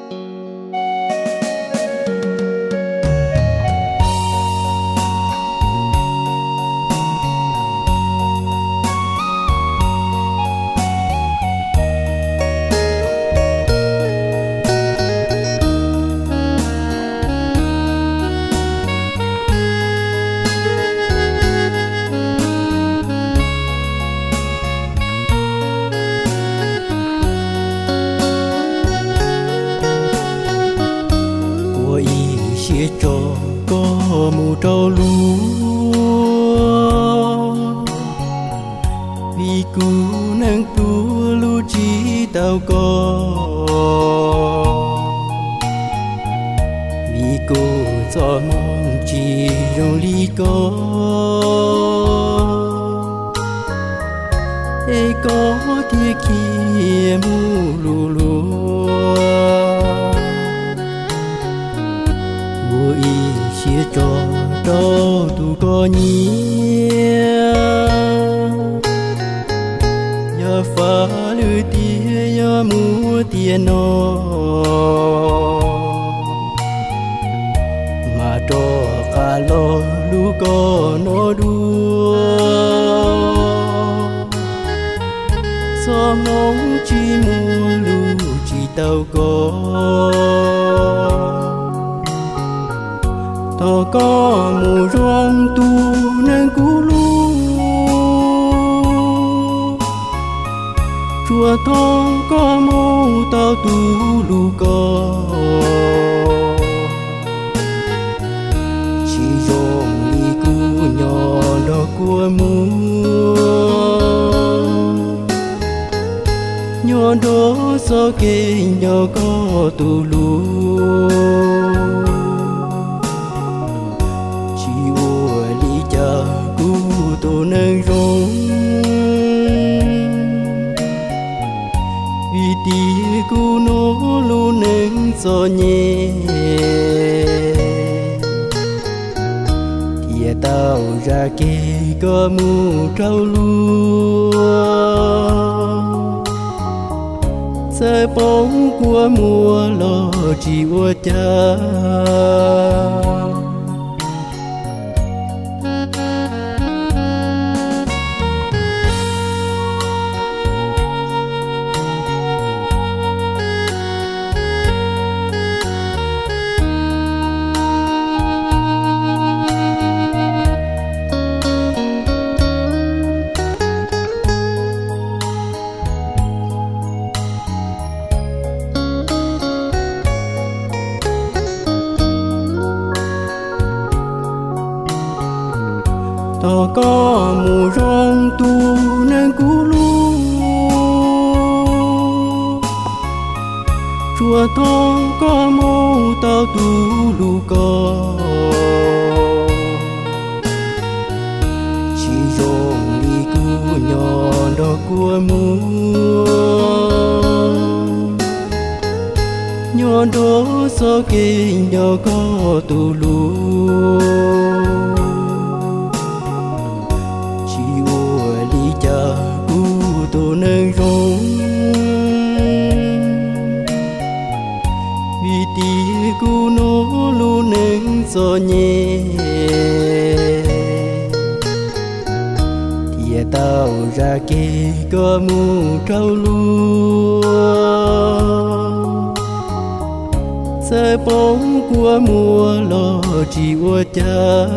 Ua ib siab tso koj mus rau luag, vim kuv neej pluag lub tsis tau koj, vim kuv txoj hmoo tsis zoo li koj, es koj thiaj khiav mus lus luag. Ua ib siab tso rau tus koj nyiam, yog faj lwm tiag yog muaj tiag no, mas rov qab los lub koj no dua. Txoj hmoo tsis muaj lus tsis tau koj, thov koj mus zoo tus neeg kuv hlub, tsuas thov koj mus tau tus lus koj, tsis zoo li kuv nyob nrog kua muag, nyob nrog txoj kev nco koj tus lus. Tsis ua li cas kuv tus neeg zoo, vim tias kuv hnub lub neej txom nyem, thiaj tau zam kev koj mus rau luag. Txawm poob kua muag los tsis ua cas, thov koj mus zoo tus neeg kuv hlub, tsuas thov koj mus tau tus lus koj, tsis zoo li kuv nyob nrog kua muag, nyob nrog txoj kev nco koj tus lus. Tsis ua li cas kuv tus neeg zoo, vim tias kuv hnub lub neej txom nyem, thiaj tau zam kev koj mus rau luag. Txawm poob kua muag los tsis ua cas,